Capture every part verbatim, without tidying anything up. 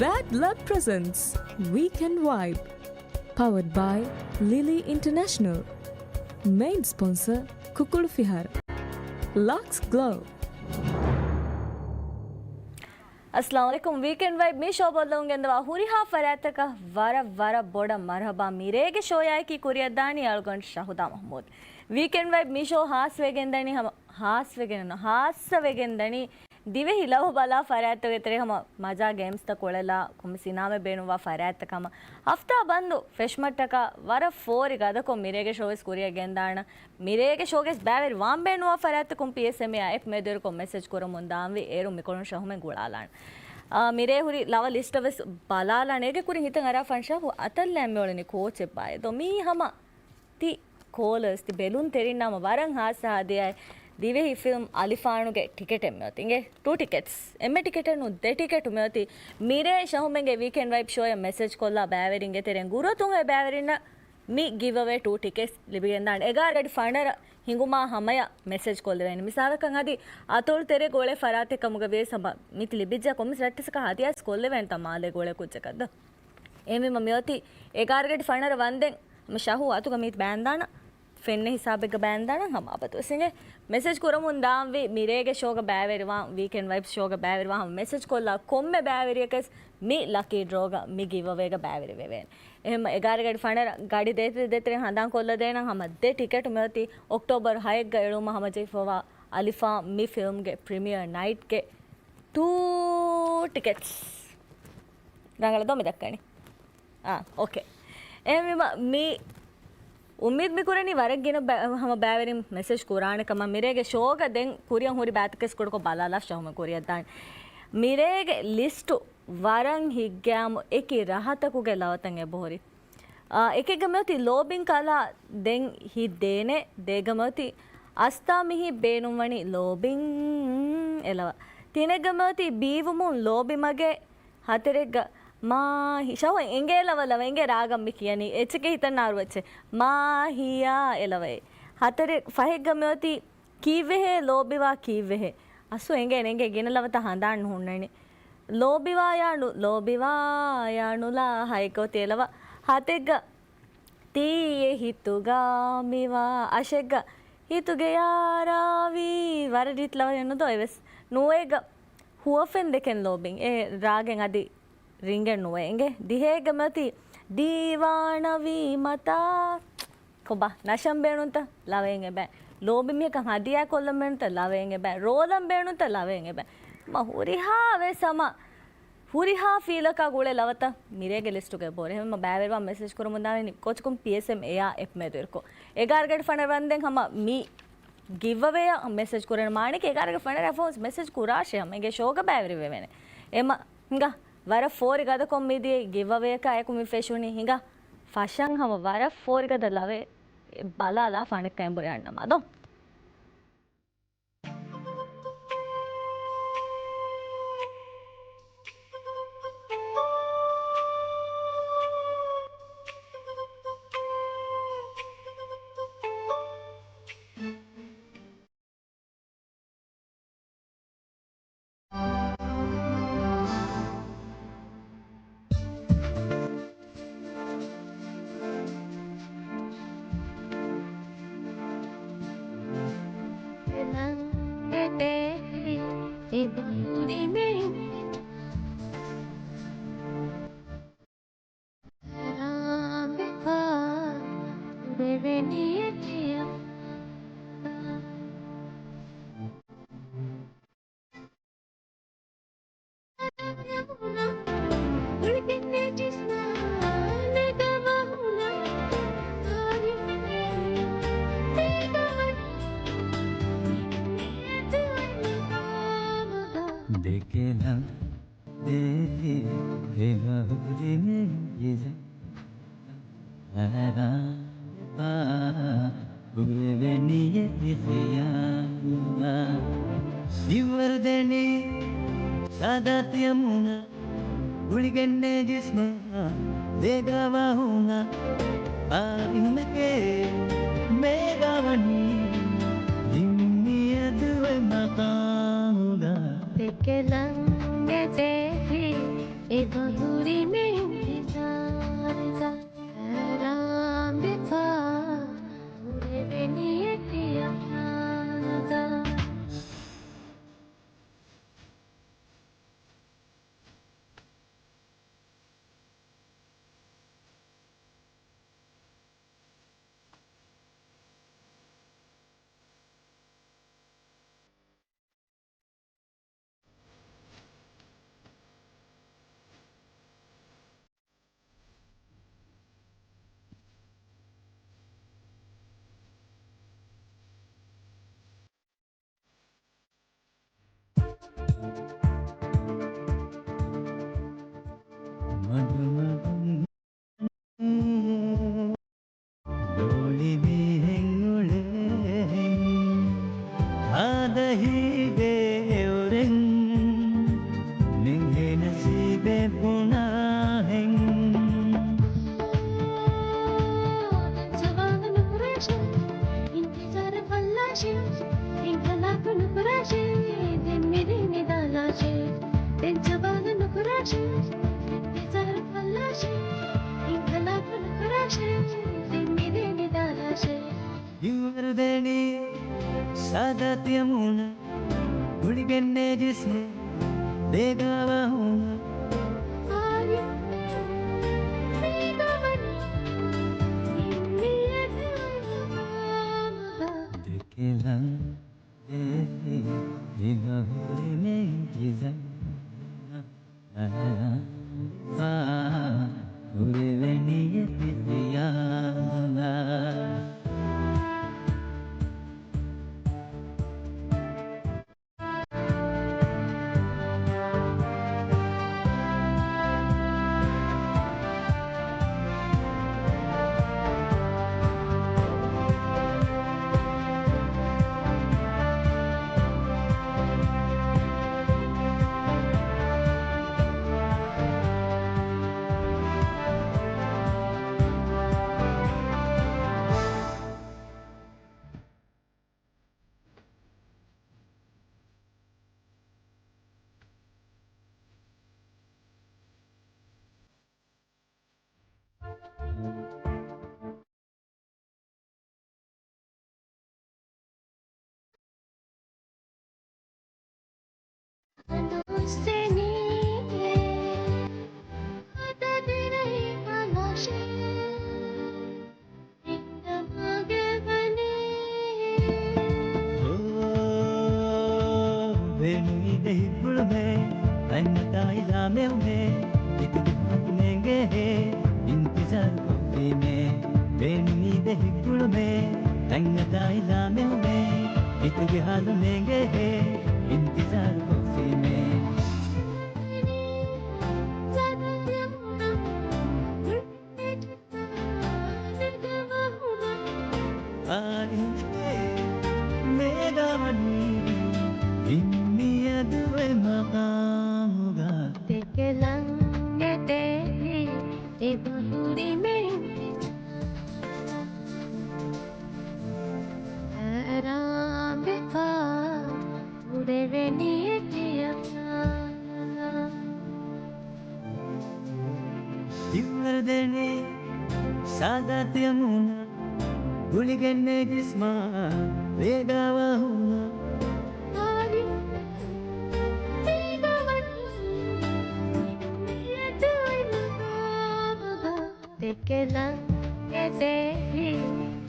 Bad Love presents Weekend Vibe. Powered by Lily International. Main sponsor ކުކުޅު ފިހާރަ. Lux Glow. އައްސަލާމު ޢަލައިކުމް. ވީކެންޑް ވައިބް މި ޝޯ ބޮއްލަވަން ގެންދަވާ ހުރިހާ ފަރާތްތަކަށް ވަރަށް، ވަރަށް ބޮޑަށް މަރުޙަބާ. މިރޭގެ ޝޯޔާއެކީ ކުރިއަށްދާނީ އަޅުގަނޑު ޝަހުދާ މަޙްމޫދު. ވީކެންޑް ވައިބް މި ޝޯ ހާސްވެގެންދަނީ ހަމަ، ހާސްވެގެން ނު، ހާއްސަވެގެންދަނީ ދިވެހި ލަވަ ބަލާ ފަރާތްތަކުގެ ތެރޭ ހަމަ މަޖާ ގޭމްސްތައް ކުޅެލާ، ކޮމިސް އިނާމެއް ބޭނުންވާ ފަރާތްތަކަށް ހަމަ ހަފްތާ ބަންދު ފެށުމަށްޓަކާ ވަރަށް ފޯރި ގަދަކޮށް މިރޭގެ ޝޯވެސް ކުރިއަށް ގެންދާނަ. މިރޭގެ ޝޯގެސް ބައިވެރި ވާން ބޭނުންވާ ފަރާތްތަކުން ޕީއެސްއެމްއޭއާ އެޕް މެދުވެރިކޮށް މެސެޖް ކުރަމުން ދާންވީ. އޭރު މިކޮޅުން ޝަހުމެން ގުޅާލާނެ. އާ، މިރޭ ހުރި ލަވަ ލިސްޓަށް ވެސް ބަލާލާނެ. އޭގެ ކުރިން ހިތަށް އަރާފަން ޝަހު އަތަށްލައި މިއުޅެނީ ކޯޗެއްބާއޭ ދޯ. މީ ހަމަ ތި ކޯލަރސް، ތި ބެލުންތެރިންނާމަ ވަރަށް ހާއްސަ ހަދިޔާއެއް. ދިވެހި ފިލްމް އަލިފާނުގެ ޓިކެޓެއް މިއޮތީ. އިނގޭ، ޓޫ ޓިކެޓްސް. އެންމެ ޓިކެޓެއް ނޫން، ދެ ޓިކެޓު މިއޮތީ. މިރޭ ޝަހުމެންގެ ވީކެންޑް ވައިބް ޝޯއަށް މެސެޖް ކޮށްލާ ބައިވެރިންގެ ތެރެއިން ގުރުއަތުން ހޮޔި ބައިވެރިންނަށް މި ގިވްއަވޭ ޓޫ ޓިކެޓްސް ލިބިގެންދާނެ. އެގާރަ ގަޑި ފަނަރަ ހިނގުމާ ހަމަޔަށް މެސެޖް ކޮށްލެވޭނެ. މިސާލަކަށް އަދި އަތޮޅު ތެރޭގަ އުޅޭ ފަރާތެއް ކަމުގަ ވިޔަސް ހަމަ މިތި ލިބިއްޖެ ކޮމިސް ރައްޓެއްސަކަށް ހަދިޔާސް ކޮށްލެވޭނެތާ މާލޭގަ އުޅޭ ކުއްޖަކަށް ދޯ. އެހެންވީމަ މިއޮތީ އެގާރަ ގަޑި ފަނަރަ ވަންދެން ހަމަ ޝަހު އަތުގަ މީތި ބާންދާނަ ފެންނަ ހިސާބެއްގަ ބާންދާނަން ހަމަ އަބަދުވެސް އިނގޭ. މެސެޖް ކުރަމުން ދާންވީ މިރޭގެ ޝޯގަ ބައިވެރިވާން، ވީކެންޑް ވައިބްސް ޝޯގަ ބައިވެރިވާން ހަމަ މެސެޖް ކޮށްލާ ކޮންމެ ބައިވެރިޔަކަސް މި ލަކީ ޑްރޯގަ މި ގިވްއަވޭގަ ބައިވެރިވެވޭނެ. އެހެން އެގާރަ ގަޑި ފަނަރަ ގަޑި ދޭތެރެ ދޭތެރެ ހަނދާން ކޮށްލަދޭނަން ހަމަ ދެ ޓިކެޓު މިއޮތީ އޮކްޓޯބަރު ހައެއްގަ އެޅުމަށް ހަމަޖެހިފަވާ އަލިފާން މި ފިލްމްގެ ޕްރިމިއާ ނައިޓްގެ ޓޫ ޓިކެޓްސް. ރަނގަޅަށް ދޯ މި ދައްކަނީ؟ އާ، އޯކޭ. އެހެންވީމަ މި އުއްމީދު މި ކުރަނީ ވަރަށް ގިނަ ބަ-، ހަމަ ބައިވެރިން މެސެޖް ކުރާނެ ކަމަށް. މިރޭގެ ޝޯގަ ދެން ކުރިއަށް ހުރި ބައިތަކެސް ކުޑަކޮށް ބަލާލާ ޝަހުމެން ކުރިއަށްދާނެ. މިރޭގެ ލިސްޓު ވަރަށް ހިތްގައިމު އެކި ރަހަތަކުގެ ލަވަތައް އެބަހުރި. އާ، އެކެއްގަ މިއޮތީ ލޯބިން ކަލާ ދެން ހިތް ދޭނެ. ދޭގަ މިއޮތީ އަސްތާ މި ހިތް ބޭނުންވަނީ ލޯބިން އެލަވަ. ތިނެއްގަ މިއޮތީ ބީވުމުން ލޯބި މަގޭ. ހަތެރެއްގަ މާ ހި-، ޝަހު އެނގޭ ލަވަ ލަވަ އެނގޭ ރާގަށް މި ކިޔަނީ. އެއްޗެކޭ ހިތަށް ނާރު އެއްޗެއް. މާ ހިޔާ އެލަވައޭ. ހަތެރެއް ފަހެއްގަ މިއޮތީ ކީއްވެހޭ ލޯބިވާ ކީއްވެހޭ. އަސްލު އެނގޭ އެނގޭ ގިނަ ލަވަތައް ހަނދާން ނުހުންނަނީ. ލޯބިވާޔާ ނު-، ލޯބިވާޔާ ނުލާ ހައެއްގަ އޮތީ އެލަވަ. ހަތެއްގަ ތީއެ ހިތުގަ މިވާ އަށެއްގަ ހިތުގެ ޔާރާވީ. ވަރަށް ރީތި ލަވައެއް ނުދޯ އެވެސް. ނުވައެއްގަ ހުވަފެން ދެކެން ލޯބިން. އެ ރާގެއް އަދި ރިނގެއް ނުވޭ އިނގޭ. ދިހައެއްގަ މިއޮތީ ދީވާނަވީމަތާ. ކޮބާ ނަށަން ބޭނުންތަ؟ ލަވައެއް އެބައި. ލޯބި މީހަކަށް ހަދިޔާ ކޮށްލަން ބޭނުންތަ؟ ލަވައެއް އެބައި. ރޯލަން ބޭނުންތަ؟ ލަވައެއް އެބައި. މަ ހުރިހާ ވެސް ހަމަ ހުރިހާ ފީލަކާ ގުޅޭ ލަވަތައް މިރޭގެ ލިސްޓުގައި ބޯރި. ހަމަ ބައިވެރިވާ މެސެޖް ކުރަމުން ދާނީ ކޯޗަކުން ޕީއެސްއެމްއޭއާ އެޕް މެދުވެރިކޮށް. އެގާރަ ގަޑި ފަނަރަ ވަންދެން ހަމަ މި ގިވްއަވޭއަށް މެސެޖް ކުރޭނެ. މާނައަކީ އެގާރަ ގަޑި ފަނަރަ ފޯންސް މެސެޖް ކުރާށޭ ހަމަ އެނގޭ ޝޯގަ ބައިވެރިވެވޭނެ. އެމަ ހިނގާ ވަރަށް ފޯރި ގަދަކޮށް މިދިޔަ ގިވްއަވޭއަކާ އެކު މި ފެށުނީ. ހިނގާ ފަށަން ހަމަ ވަރަށް ފޯރި ގަދަ ލަވައެއް ބަލާލާ ފަނެއްކައިން ބުރެ އަންނަމާ ދޯ. ދެކެލަން ދޭތި ހެމަހުރިމެ އިޒެ ހަރާބާ ހުރެވެނިޔެ ތި ޚިޔާލުން. ސިވަރުދެނީ ސާދާ ތިޔަމުން ގުޅިގެންނޭ ޖިސްމާ ދޭގާ ވާހުން. އާއިންމެކޭ މޭގާ ވަނީ ހިންމިއަދު އެ މަޤާމުގަ. ދެކެލަން އެދޭތި އި ހުރި މި އިންތިޒާރުގަ ހައިރާންވެފަ ހުރެވެނީ އެ ކިޔާ. ދޯޅި މީހެއް އުޅޭހެން، ހާދަ ހީވޭ އެއުރެން، ނެނގޭ ނަސީބެއް ބުނާހެން. ސަވާލު ނުކުރާށޭ، އިންތިޒާރަށް ބައްލާށޭ، އިން ކަލާކު ނުކުރާށޭ، ދެން މި ދެން ނިދާލާށޭ. ދެން ސަވާލު ނުކުރާށޭ، އިންތިޒާރަށް ބައްލާށޭ، އިން ކަލާކު ނުކުރާށޭ، ދެން މި ދެން ނިދާލާށޭ. ހިތްވަރު ދެނީ ސާދާ ތިޔަ މޫނަށް، ގުޅިގެންނޭ ޖިސްމެއް ދޭގާވާ ހޫނަށް. ދެކެލަން ދޭހި ހިތްވަރު ދެނީ ސާދާ ހުރެވެނީ އެ ތިޔަ. ބޭނުމީ ދެ ހިތް ގުޅުމޭ، ތަންގަތާ އިލާ މެވުމޭ، ހިތުގެ ހާލު ނޭނގޭހޭ، އިންތިޒާރު ކޮށްފީމޭ. ބޭނުމީ ދެ ހިތް ގުޅުމޭ، ތަންގަތާ އިލާ މެވުމޭ، ހިތުގެ ހާލު ނޭނގޭހޭ، އިންތިޒާރު ކޮށްފީމޭ. އާއިނގޭ މޭގާ ވަނީ ހިންމިއަދު އެ މަގާމުގަ. ދެކެލަން އެދޭހި އެބަހުރި މެ ހައިރާންވެފަ ހުރެވެނީ ކިޔަން. ހިތްވަރު ދެނީ ސާދާ ތިޔަ މޫނަށް، ގުޅިގެންނޭ ޖިސްމާ ރޭގާވާ ހޫނަށް. ދެކެލަން އެދޭހި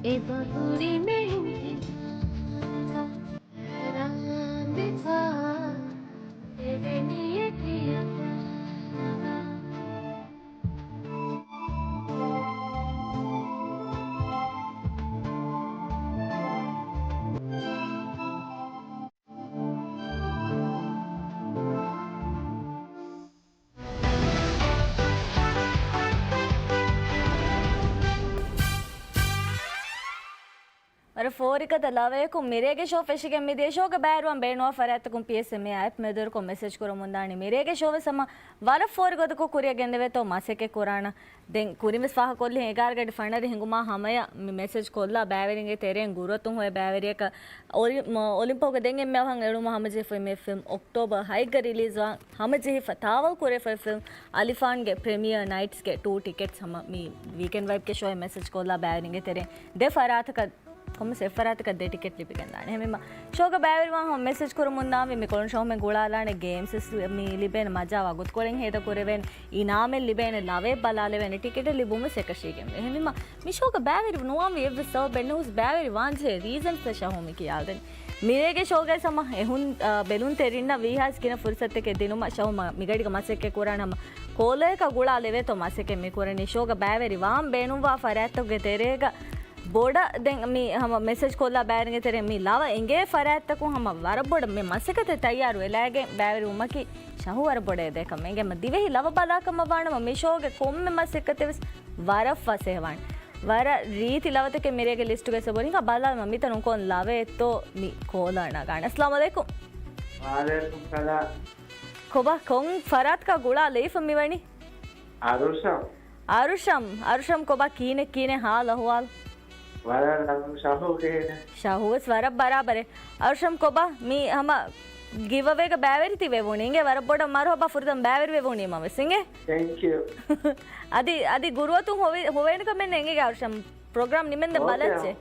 އެބަހުރި މެ ހިން. ހައިރާންވެފަ ހުރެވެނީ އެ ކިޔަން. ވަރަށް ފޯރިކަތަ ލަވަޔަކު މިރޭގެ ޝޯ ފެށިގެން މިދިޔަ ޝޯގަ ބައިވެރިވާން ބޭނުންވާ ފަރާތްތަކުން ޕީއެސްއެމްއޭ އެޕް މެދުވެރިކޮށް މެސެޖް ކުރަމުންދާނެ. މިރޭގެ ޝޯވެސް ހަމަ ވަރަށް ފޯރި ގޮތަކު ކުރިއަށް ގެންދެވޭތޯ މަސައްކަތް ކުރާނަ. ދެން ކުރިންވެސް ފާހަގަކޮށްލި އެގާރަ ގަޑި ފަނަރަ ހިނގުމާ ހަމަޔަށް މި މެސެޖް ކޮށްލާ ބައިވެރިންގެ ތެރެއިން ގުރުއަތުން ހޮވޭ ބައިވެރިޔަކަށް އޮލި-، މަ-، އޮލިމްޕޯގެ ދެން އެންމެ އަވަހަށް އެޅުމަށް ހަމަޖެހިފައި މި ފިލްމް އޮކްޓޯބަރ ހައެއްގަ ރިލީޒްވާން ހަމަޖެހިފަ ތާވަލް ކުރެފައި ފިލްމް އަލިފާންގެ ޕްރެމިއާ ނައިޓްސްގެ ޓޫ ޓިކެޓްސް ހަމަ މި ވީކެންޑް ވައިބްގެ ޝޯއިން މެސެޖް ކޮށްލާ ބައިވެރިންގެ ތެރެއިން ދެ ފަރާތަކަށް ކޮންމެސް އެއްފަރާތަކަށް ދެ ޓިކެޓް ލިބިގެންދާނެ. އެހެންވީމަ، ޝޯގަ ބައިވެރިވާން ހަމަ މެސެޖް ކުރަމުންދާންވީ މި ކޮޅުން ޝޯމެ ގުޅާލާނެ ގޭމްސް ވެސް މި ލިބޭނެ މަޖާ ވަގުތުކޮޅެއް ހޭދަ ކުރެވޭނެ، އިނާމެއް ލިބޭނެ، ލަވައެއް ބަލާލެވޭނެ، ޓިކެޓެއް ލިބުން ވެސް އެކަށީގެންވޭ. އެހެންވީމަ، މި ޝޯގަ ބައިވެރި ނުވާންވީ އެއްވެސް ސަބަބެއް ނެހުސް ބައިވެރި ވާންޖެހޭ ރީޒަންސް ޝަހޫ މި ކިޔާލަދެން. މިރޭގެ ޝޯގައި ސަމަ އެހުން، އާ، ބެލުން ތެރިންނަށް ވީހާސް ގިނަ ފުރުސަތެކެއް ދިނުމަށް ޝަހޫ މި ގަޑިގަ މަސައްކަތް ކުރާނަ ހަމަ ކޯލަޔަކަށް ގުޅާލެވޭތޯ މަސައްކަތް މި ކުރަނީ. ޝޯގަ ބައިވެރި ވާން ބޭނުންވާ ފަރާތްތަކުގެ ތެރޭގަ ބޮޑަށް ދެން މި ހަމަ މެސެޖް ކޮށްލާ ބައިވެރިންގެ ތެރެއިން މި ލަވަ އެނގޭ ފަރާތްތަކުން ހަމަ ވަރަށް ބޮޑަށް މި މަސައްކަތެއް ތައްޔާރު ވެލާގެން ބައިވެރިވުމަކީ ޝަހޫ ވަރަށް ބޮޑަށް އެދޭ ކަމެއް. އެނގޭ މަ ދިވެހި ލަވަ ބަލާކަމަށް ވާނަމަ މި ޝޯގެ ކޮންމެ މަސައްކަތެއް ވެސް ވަރަށް ފަސޭހަވާނެ. ވަރަށް ރީތި ލަވަތަކެއް މިރޭގެ ލިސްޓުގައި ސަބުރިން ބަލާލަމާ މިތަނުން ކޮން ލަވައެއްތޯ މި ކޯލާ ނަގާނެ. އައްސަލާމު ޢަލައިކުމް. ވަޢަލައިކުމް ސަލާމް. ކޮބާ ކޮން ފަރާތަކަށް ގުޅާ ލެވިފަ މިވަނީ؟ އަރުޝަމް. އަރުޝަމް، އަރުޝަމް ކޮބާ ކީނެ ކީނެ ހާލު އަހުވާލު؟ ވަރަށް ރަނގަޅު ޝަހޫ ކިހިނެއް؟ ޝަހޫ ވެސް ވަރަށް ބަރާބަރެއް. އަރުޝަމް ކޮބާ މި ހަމަ ގިވަވޭގަ ބައިވެރި ތި ވެވުނީ. އިނގޭ ވަރަށް ބޮޑަށް މަރުހަބާ ފުރަތަމަ ބައިވެރި ވެވުނީމަ ވެސް އިނގޭ. ތެންކް ޔޫ. އަދި، އަދި ގުރުއަތުން ހޮވި-، ހޮވޭނެ ކަމެއް ނޭނގޭ އަރުޝަމް. ޕްރޮގްރާމް ނިމެންދެން ބަލައްޗޭ.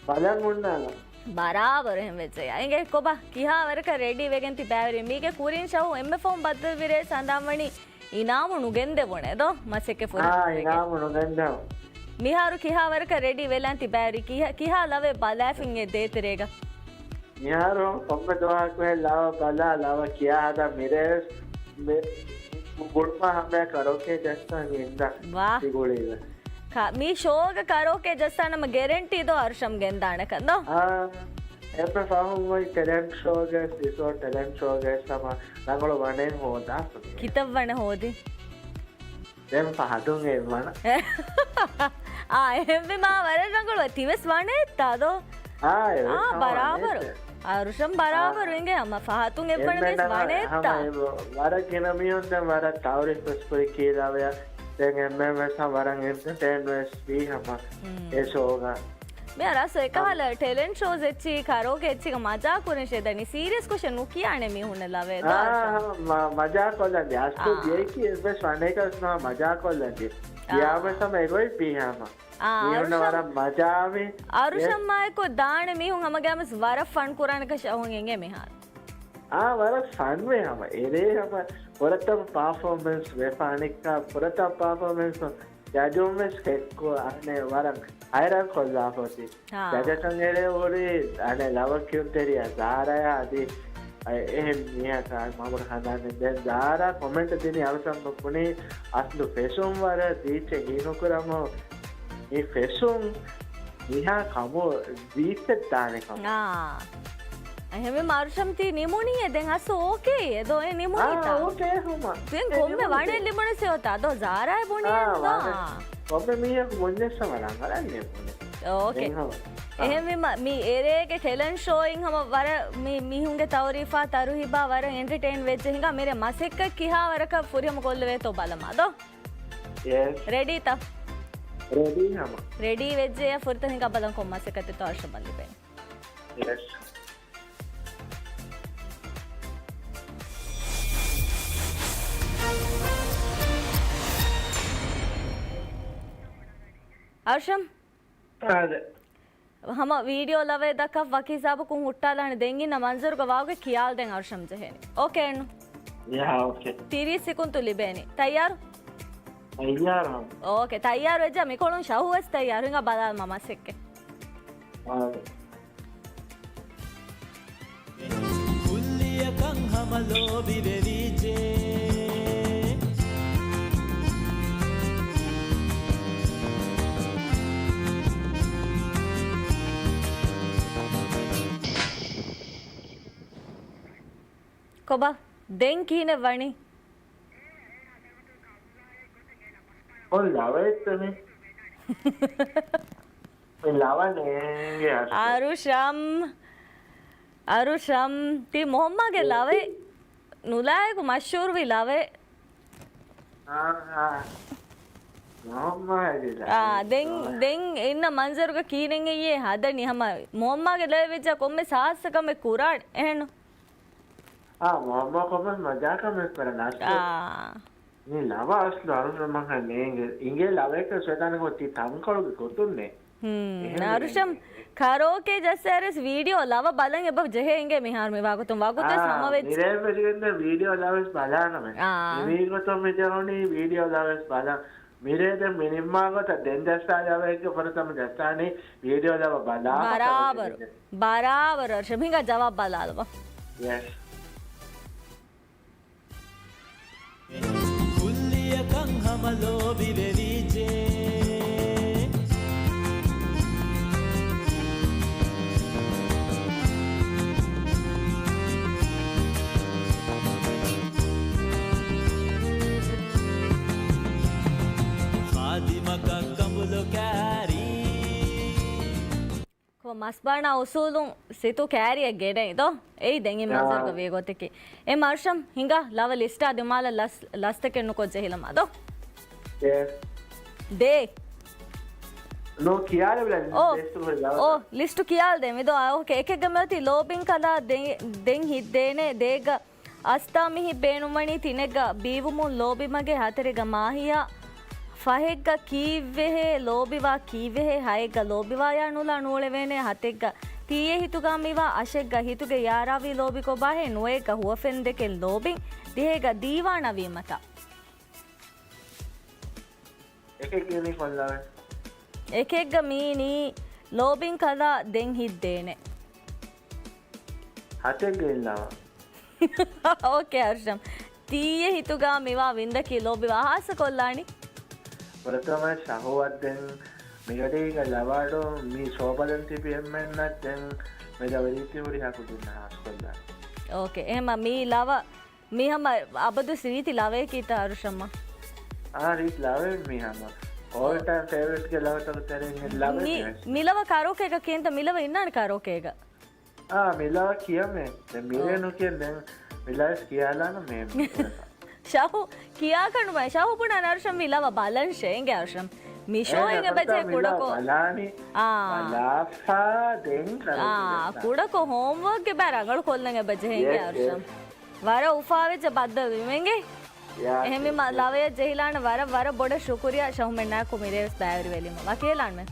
ބަލަން ހުންނާނަ. ބަރާބަރު އެހެން ވެއްޖެ. އިނގޭ ކޮބާ ކިހާ ވަރަކަށް ރެޑީ ވެގެން ތި ބައިވެރި. މީގެ ކުރިން ޝަހޫ އެންމެ ފަހުން ބައްދަލުވި ރޭ ސަނދާންވަނީ އިނާމު ނުގެންދެވުނެ ދޯ މަސައްކަތް ފުރިހަމަވެގެން. އާ، އިނާމު ނުގެންދެވުން. މިހާރު ކިހާ ވަރަކަށް ރެޑީ ވެލާން ތި ބައިވެރި؟ ކިހާ، ކިހާ ލަވެއް ބަލާފިން އެ ދޭތެރޭގަ؟ މިހާރު ކޮންމެ ދުވަހަކު ހެ ލަވަ ބަލާ، ލަވަ ކިޔާ ހަދާ މިރޭވެސް މި ގުޅުމާ ހަމަޔަށް ކަރޯކޭ ޖައްސަން އިންދާ ވާ. ތި ގުޅީވެ. ކަ-، މި ޝޯގަ ކަރޯކޭ ޖައްސާނަމަ ގެރެންޓީ ދޯ އަރުޝަމް ގެންދާނެކަން ދޯ؟ އާ، އެންމެ ފަހުން އޮތް ޓެލެންޓް ޝޯގައި، ސިސޯ ޓެލެންޓް ޝޯގައި ސަމަ ރަނގަޅު ވަނެއް ހޯދާ ކުރި. ކިތައް ވަނެ ހޯދި؟ ދެން ފަހަތުން އެއްވަނަ. އާ، އެހެންވީމާ ވަރަށް ރަނގަޅު. ތިވެސް ވަނެއްތާ ދޯ؟ އާ، އާ، ވަނެއް. ބަރާބަރު. އަރުޝަމް ބަރާބަރު އާ. އިނގޭ ހަމަ ފަހަތުން އެއްވަނަ ވެސް ވަނެއްތާ؟ ވަރަށް ގިނަ މީހުން ދެން ވަރަށް ތައުރީފް ވެސް ކުރި ކީލާވެޔަ. ދެން އެންމެން ވެސް ހަމަ ވަރަށް އެންޓަޓޭން ވެސް ވީ ހަމަ މް. އެ ޝޯގަ. މި ރަސް އެކަހަލަ ޓެލެންޓް ޝޯސް އެއްޗި ކަރޯކޭ އެއްޗިގަ މަޖާ ކުރިން ޝޭދަނީ ސީރިއަސް ކޮށެއް ނުކިޔާނެ މީހުންނަށް ލަވޭ ދޯ އާ، އަރުޝަމް. މަ-، މަޖާ ކޮށްލަން ދިޔަ. އަސްލު އާ. ދިޔައީކީ އެއްވެސް ވަނެއްގަ ވެސް ނޯ މަޖާ ކޮށްލަން ދިޔަ. އާ. ކިޔާމަ ސަމަ އެގޮތް ބީހާމަ. އާ، މީހުންނަށް އަރުޝަމް، ވަރަށް މަޖާވި. އަރުޝަމްއާއެކު ދާނެ މީހުން ހަމަގައިމުވެސް ވަރަށް ފަން ކުރާނެކަށް ޝަހޫ އެނގޭ މިހާރު. އާ، ވަރަށް ފަންވޭ ހަމަ. އެރޭ ހަމަ ފުރަތަމަ ޕާފޯމެންސް ވެފަ އަނެއްކާ ފުރަތަމަ ޕާފޯމެންސް ޖަޖުން ވެސް ހެއްކު އަނެއް ވަރަށް ހައިރާން ކޮށްލާފަ އޮތީ. ހާ. ޖަޖަކަށް އެރޭ ހުރީ އަނެއް ލަވަ ކިޔުންތެރިޔާ ޒާރާޔާ އަދި އެ-، އެހެން މީހަކާ މަގުން ހަނދާނެއް. ދެން ޒާރާ ކޮމެންޓް ދިނީ އަރުޝަމް ބުނީ އަސްލު ފެޝުން ވަރަށް ރީއްޗެއް ހީނުކުރަމު މި ފެޝުން މިހާ ކަމު ރީއްޗެއް ދާނެ ކަމަށް. އާ. އެހެންވީމަ އަރުޝަމް ތީ ނިމުނީ އެ ދެން އަސް އޯކޭ އެ ދޯ އެ ނިމުނީތާ؟ އާ، އޯކޭ ހަމަ. ދެން އެ ކޮންމެ ނިމުނީ. ވަނެއް ލިބުނަސް އެ އޮތާ ދޯ ޒާރާ އެ ބުނީ އާ، އެން ދޯ؟ ވަނެއް. ކޮންމެ މީހަކު ބުންޏެއްސަމަ ރަނގަޅަށް ނިމުނީ. އޯކޭ. ދެން ހަމަ. އާ. އެހެންވީމަ މި އެރޭގެ ޓެލެންޓް ޝޯއިން ހަމަ ވަރަށް މި މީހުންގެ ތައުރީފާ ތަރުހީބާ ވަރަށް އެންޓަޓޭން ވެއްޖެ ހިނގާ މިރޭ މަސައްކަތް ކިހާ ވަރަކަށް ފުރިހަމަ ކޮށްލެވޭތޯ ބަލަމާ ދޯ؟ ޔެސް. ރެޑީތަ؟ ރެޑީ ހަމަ. ރެޑީ ވެއްޖެޔާ ފުރަތަމަ ހިނގާ ބަލަން ކޮން މަސައްކަތެއްތޯ އަރުޝަމް ލިބޭނެ. ޔެސް. އަރުޝަމް. އާދެ. ހަމަ ވީޑިއޯ ލަވައެއް ދައްކާ ވަކި ހިސާބަކުން ހުއްޓާލާނެ. ދެން އިންނަ މަންޒަރުގަ ވާގޮތް ކިޔާލަދެން އަރުޝަމް ޖެހޭނެ. އޯކޭ އެއްނު؟ ޔާ، އޯކޭ. ތިރީސް ސިކުންތު ލިބޭނެ. ތައްޔާރު؟ ތައްޔާރު ހަމަ. އޯކޭ، ތައްޔާރު ވެއްޖާ މިކޮޅުން ޝަހޫ ވެސް ތައްޔާރު. ހިނގާ ބަލާލަމާ މަސައްކަތް. އާދެ. ކުއްލިއަކަށް ހަމަ ލޯބިވެވީއްޖެ. ކޮބާ ދެން ކިހިނެއް ވަނީ؟ ކޮން ލަވައެއްތަ މީ؟ ލަވަ ނޭނގެ އަރުޝަމް. އަރުޝަމް. އަރުޝަމް. ތީ މޮހައްމާގެ ލަވެ ނުލާއެކު މަޝްހޫރުވި ލަވެ. އާ، އާ. މޮހައްމާގެ ލަވެ. އާ، ދެން، ދެން އިންނަ މަންޒަރުގަ ކީނެއް އެއްޔޭ ހަދަނީ ހަމަ މޮހައްމާގެ ލަވެ ވެއްޖާ ކޮންމެސް ހާއްސަ ކަމެއް ކުރާނެ އެހެންނު؟ އާ، މޮހައްމާ ކޮންމެސް މަޖާކަމެއް ކުރަން އަސްލު. އާ. މި ލަވަ އަސްލު އަރުޝަމް އަހަން ނޭނގެ. އިނގޭ ލަވައެކަށް ޝައިޠާނަކު ތި ތަންކޮޅުގެ ގޮތުންނޭ. ހުން. އެހެން އަރުޝަމް ނޭނގެ. ކަރޯކޭ ޖައްސާރެސް ވީޑިއޯ ލަވަ ބަލަން އެބަ ޖެހޭ އިނގޭ މިހާރު މި ވާގޮތުން. ވަގުތުވެސް އާ، ހަމަވެއްޖެ. މިރޭ ވެސް ގެންދަ ވީޑިއޯ ލަވަ ވެސް ބަލާނަމޭ. އާ. މި ގޮތުން މި ޖެހުނީ ވީޑިއޯ ލަވަ ވެސް ބަލަން. މިރޭ ދެން މި ނިންމާ ގޮތަށް ދެން ޖައްސާ ލަވައެއްގެ ފުރަތަމަ ޖައްސާނީ ވީޑިއޯ ލަވަ ބަލާ. ބަރާބަރު. ބަރާބަރު އަރްޝަމް ހިނގާ ޖަވާބު ބަލާލަބަ. ޔެސް. ކުއްލިއަކަށް ހަމަ ލޯބިވެވީއްޖެ. ޚާދިމަކަށް ކަނބުލު ކާރީ. ކޮ މަސްބާނާ އުސޫލުން ސިތު ކާރިއަށް ގެނައި ދޯ؟ އެއީ ދެން އިމް އާ. ނަޒަރުގަ ވީ ގޮތަކީ. އެ މަރުޝަމް ހިނގާ ލަވަ ލިސްޓާ ދިމާލަށް ލަސް، ލަސްތަކެއް ނުކޮށް ޖެހިލަމާ ދޯ؟ އެ. ދޭ. ނޯ ކިޔާލެވިލަން އޯ. ލިސްޓު ހުރި ލަވަ. އޯ، ލިސްޓު ކިޔާލް ދޭ. މިދޯ އާ، އޯކޭ. އެކެއްގަ މިއޮތީ ލޯބިން ކަލާ ދެ، ދެން ހިތްދޭނެ ދޭގަ އަސްތާ މިހި ބޭނުންވަނީ ތިނެއްގަ ބީވުމުން ލޯބިމަގެ ހަތަރެއްގަ މާހިޔާ، ފަހެއްގަ ކީއްވެހޭ ލޯބިވާ ކީއްވެހޭ، ހައެއްގަ ލޯބިވާޔާ ނުލާ ނޫޅެވޭނެ، ހަތެއްގަ ތީއޭ ހިތުގަ މިވާ، އަށެއްގަ ހިތުގެ ޔާރާވީ ލޯބި ކޮބާހޭ، ނުވައެއްގަ ހުވަފެންދެކެން ލޯބިން، ދިހައެއްގަ ދީވާނަވީމަތާ. އެކެއްގަ މީ ކޮންލާވެ؟ އެކެއްގަ މީނީ ލޯބިން ކަލާ ދެން ހިތްދޭނެ. ހަތެއްގަ އިންލާވާ. އޯކޭ އަރްޝަމް. ތީއެ ހިތުގަ މިވާ ވިންދަކީ ލޯބިވާ ހާއްސަ ކޮށްލާނީ. ފުރަތަމަ ޝަހުވަތް ދެން މިގަޑީގަ ލަވާޑު މި ޝޯބަލަން ތިބި އެންމެންނަށް ދެން މެދަ ވެރީތި ހުރިހާ ކުދިންނަށް ހާސްކޮށްލާ. އޯކޭ. އެހެމަ މީ ލަވަ މި ހަމަ އަބަދު ރީތި ލަވަޔަކީތަ އަރުޝަމްމަ؟ އާ، ރީތި ލަވައެއް މި ހަމަ. އޯލް ޓައިމް ފޭވަރިޓްގެ ލަވަތަކު ތެރެއިން ލަވަ މި، މި ލަވަ ކަރޯކޭގަ ކިޔަންތަ؟ މި ލަވަ އިންނާނެ ކަރޯކޭގަ. އާ، މި ލަވަ ކިޔަމޭ. ދެން މިރޭ އޯ. ނުކިޔަން ދެން މި ލަވަ ކިޔާލާނަ މޭ. ޝަހު ކިޔާކަނޑުމަ، ޝަހު ބުނާ އަރުޝަމް މި ލަވަ ބަލަން ޝޭނގެ އަރުޝަމް. މި ޝޯ އެ، އިން އެބަޖެ މި ލަވަ ކުޑަކޮށް. ބަލާނީ. އާ. ބަލާފާ ދެން އާ، ކަރޯކޭގަ. ކުޑަކޮށް ހޯމްވޯކް އެބަ ރަނގަޅު ކޮށްލަން އެބަޖެ ހޭނގެ ޔެސް، އަރުޝަމް. ޔެސް. ވަރަށް އުފާވެއްޖެ ބައްދަލުވީމެންގެ. ޔާ، އެހެންވީމަ ޔާ. ލަވަޔަށް ޖެހިލާނެ ވަރަށް، ވަރަށް ބޮޑަށް ޝުކުރިޔާ ޝަހުމެންނާއެކު މިރޭވެސް ބައިވެރިވެލީމަ. ވަކިވެލާންމެ.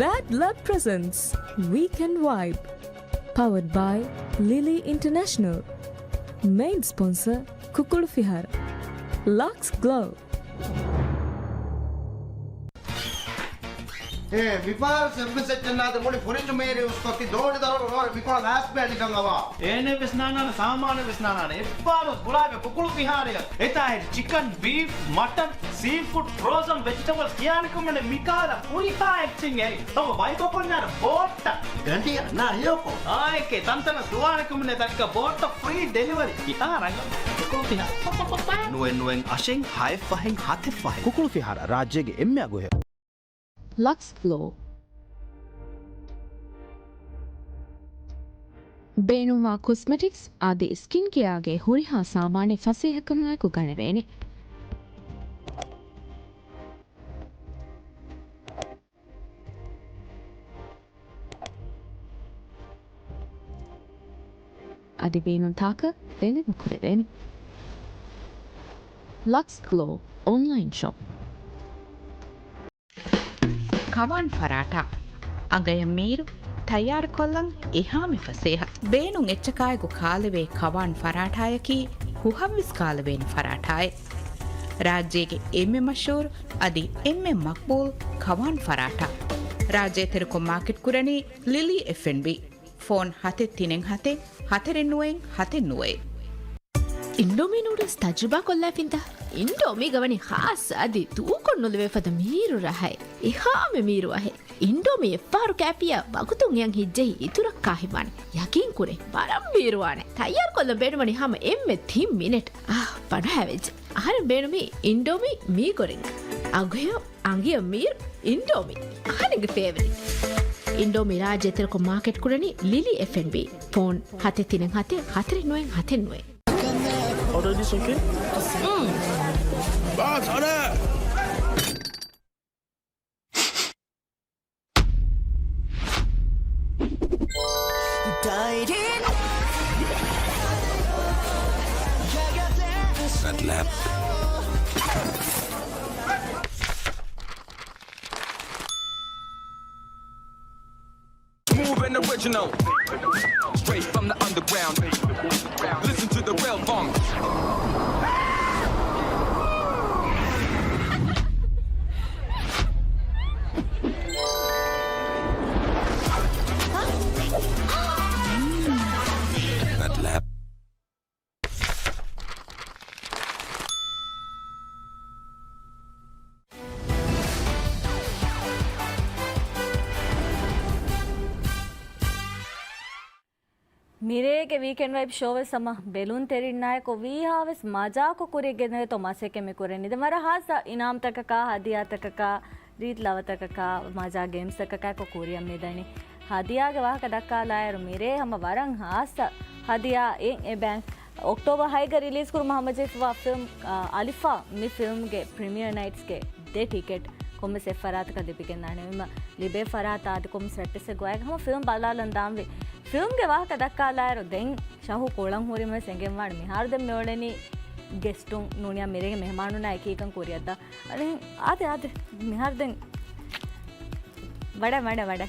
Bad Lab presents Weekend Vibe. Powered by Lily International. Main sponsor ކުކުޅު ފިހާރަ. Lux Glow. އޭ، މިފަހަރު ސެވިން ސެޓް ޖަންނާތަށް މުޅި ފުރިންޖު މޭރި އުސްކޮށް ތި ދޯނި ދަރު ރޯ މިކޮޅަށް ލާސް ބޭ ނިކަން އަވާ. އޭނެ ވެސް ނާނާނެ، ސާމާނެ ވެސް ނާނާނެ. އެއްބާރު ގުޅާގެ ކުކުޅު ފިހާރަޔަށް. އެތާ އެ ޗިކަން، ބީފް، މަޓަން، ސީ ފުޑް، ފްރޯޒަން ވެޖިޓަބަލްސް ކިޔާނެ ކަމުނެ މިކާލަ ހުރިހާ އެއްޗެއް އެރި. ތަމަ ބައިކޮށް ކޮންޏާރަ ބޯއްޓަ. ގަނޑިޔަ، ނާ ހެޔޮކޮ. އާއެކޭ ތަންތަނަށް ދުވާނެ ކަމުނެ ދައްކަ ބޯއްޓަ ފްރީ ޑެލިވަރީ. ކިތާ ރަނގަޅު. ނުވެ ނުވެ އަށެއް ހައެއް ފަހެއް ހަތެއް ފަހެއް. ކުކުޅު ފިހާރަ ރާއްޖޭގެ އެންމެ އަގުހެޔޮ. ލަކްސް ފްލޯ. ބޭނުންވާ ކޮސްމެޓިކްސް އަދި ސްކިން ކެއާގެ ހުރިހާ ސާމާނެއް ފަސޭހަކަމާއެކު ގަނެވޭނެ. އަދި ބޭނުން ތާކަށް ދެނެވި ކުރެވޭނެ. ލަކްސް ގްލޯ އޮންލައިން ޝޮޕް. ކަވާން ފަރާޓާ. އަނގަޔަށް މީރު ތައްޔާރުކޮށްލަން އެހާމެ ފަސޭހަ. ބޭނުން އެއްޗަކާއެކު ކާލެވޭ ކަވާން ފަރާޓާޔަކީ ހުހަށްވެސް ކާލެވޭނެ ފަރާޓާއެއް. ރާއްޖޭގެ އެންމެ މަޝްހޫރު އަދި އެންމެ މަޤްބޫލް ކަވާން ފަރާޓާ. ރާއްޖެ ތެރެކޮށް މާކެޓް ކުރަނީ ލިލީ އެފް އެންޑް ބީ. ފޯން ހަތެއް ތިނެއް ހަތެއް، ހަތެއް ނުވައެއް، ހަތެއް ނުވައެއް. އިންޑޯމީ ނޫޑްލްސް ތަޖުރިބާ ކޮށްލައިފިންތަ؟ އިންޑޯމީގަ ވަނީ ޚާއްޞަ އަދި ދޫކޮށް ނުލެވޭ ފަދަ މީރު ރަހައެއް. އެހާމެ މީރު އަހެއް. އިންޑޯމީ އެއްފަހަރު ކާފިޔާ ވަގުތުން އެޔަށް ހިއްޖެހި އިތުރަށް ކާ ހިމާނެ. ޔަޤީން ކުރޭ. ވަރަށް މީރުވާނެ. ތައްޔާރުކޮށްލަން ބޭނުންވަނީ ހަމަ އެންމެ ތިން މިނެޓް. އާ، ފަނަހަވެއްޖެ. އަހަރެން ބޭނުމީ އިންޑޯމީ މީގޮރެން. އަގުހެޔޮ އަނގިޔަ މީރު އިންޑޯމީ. އަހަރެންގެ ފޭވަރިޓް. އިންޑޯމީ ރާއްޖެ ތެރެކޮށް މާކެޓް ކުރަނީ ލިލީ އެފް އެންޑް ބީ. ފޯން ހަތެއް ތިނެއް ހަތެއް ހަތެއް ނުވައެއް ހަތެއް ނުވައެއް. Order this, okay? Boss, order! That lap. Smooth and original. Straight from the underground. Listen to the real funk. That lap. މިރޭގެ ވީކެންޑް ވައިބް ޝޯވެސް ހަމަ ބެލުންތެރިންނާއެކު ވީހާވެސް މަޖާކޮށް ކުރިއަށް ގެނެވޭތޯ މަސައްކަތް މި ކުރަނީ. ދެން ވަރަށް ހާއްސަ އިނާމްތަކަކާ، ހަދިޔާތަކަކާ، ރީތި ލަވަތަކަކާ، މަޖާ ގޭމްސްތަކަކާއެކު ކުރިއަށް މިދަނީ. ހަދިޔާގެ ވާހަކަ ދައްކާލާއިރު މިރޭ ހަމަ ވަރަށް ހާއްސަ ހަދިޔާއެއް އެބައިން. އޮކްޓޯބަރ ހައެއްގަ ރިލީޒްކުރުމަށް ހަމަޖެހިފައިވާ ފިލްމް، އަ، އަލިފާ މި ފިލްމްގެ ޕްރިމިއަރ ނައިޓްސްގެ ދެ ޓިކެޓް ކޮންމެސް އެއްފަރާތަކަށް ލިބިގެންދާނެ. އެހެންވީމަ ލިބޭ ފަރާތާ އަދި ކޮންމެސް ރައްޓެއްސެއް ގޮވާގެ ހަމަ ފިލްމް ބަލާލަން ދާންވީ. ފިލްމްގެ ވާހަކަ ދައްކާލާއިރު ދެން ޝަހު ކޮޅަން ހުރީމަ ވެސް އެނގެންވާނެ. މިހާރު ދެން މިއުޅެނީ ގެސްޓުން ނޫނިއްޔާ މިރޭގެ މެހެމާނުންނާ އެކީގަން ކުރިއަށްދާ. އަދި އާދެ، އާދެ. މިހާރު ދެން ވަޑަ، ވަޑަ، ވަޑަ.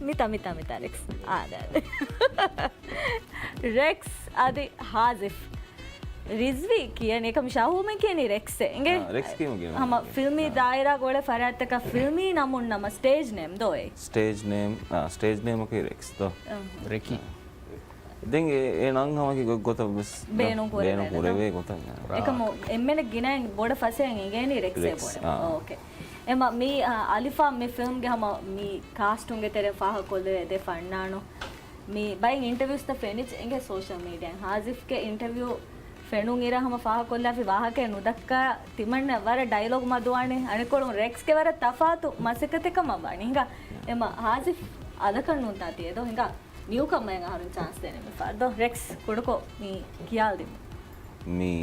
މިތާ، މިތާ، މިތާ، ރެކްސް. އާދެ، އާދެ. ރެކްސް އަދި ހާޒިފް. ރިޒްވީ ކިޔަނީ، އެކަމް ޝަހޫމެން ކިޔަނީ ރެކްސް އޭ. އިނގޭ؟ އާ، ރެކްސް ކިޔުމަށް ގިނަ ހަމަ ވަނީ. ފިލްމީ އާ. ދާއިރާ ގޮޅެ ފަރާތްތަކަށް ފިލްމީ ނަމުން ނަމަ ސްޓޭޖް ނޭމް ދޯ އޭ؟ ސްޓޭޖް ނޭމް، އާ، ސްޓޭޖް ނޭމަކީ ރެކްސް ދޯ. އަހަ. ރެކީ. ދެން އެ، އެ ނަން ހަމަކީ ގޮ-، ގޮތަށް ވެސް ބޭނުން ކުރެވޭ ބޭނުން ކުރެވޭ ގޮތަށް. އެކަމު އެންމެނަށް ގިނައިން ބޮޑަށް ފަސޭހައިން އެނގޭނީ ރެކްސޭ ރެކްސް، ބޮޑަށް. އާ. އޯކޭ. އެމަ މި، އަ، އަލިފާ މި ފިލްމްގެ ހަމަ މި ކާސްޓުންގެ ތެރެއިން ފާހަގަކޮށްލެވޭ ދެ ފަންނާނު. މި ބައެއް އިންޓަވިއުސްތައް ފެނިއްޖެ އިނގޭ ސޯޝަލް މީޑިއާއިން. ހާޒިފްގެ އިންޓަވިއު ފެނުން އިރަށް ހަމަ ފާހަގަކޮށްލާފި ވާހަކައެއް ނުދައްކާ ތިމަންނަ ވަރަށް ޑައިލޮގް މަދުވާނެ. އަނެއްކޮޅުން ރެކްސްގެ ވަރަށް ތަފާތު މަސައްކަތެއް ކަމަށް ވާނެ. ހިނގާ އެމަ ހާޒިފް އަލަކަށް ނޫންތާ ތިޔަ ދޯ ހިނގާ. ނިއުކަމަރެއް އަހަރުން ޗާންސް ދޭނެ މި ފަރުދޯ. ރެކްސް ކުޑަކޮށް މި ކިޔާލަދިން. މި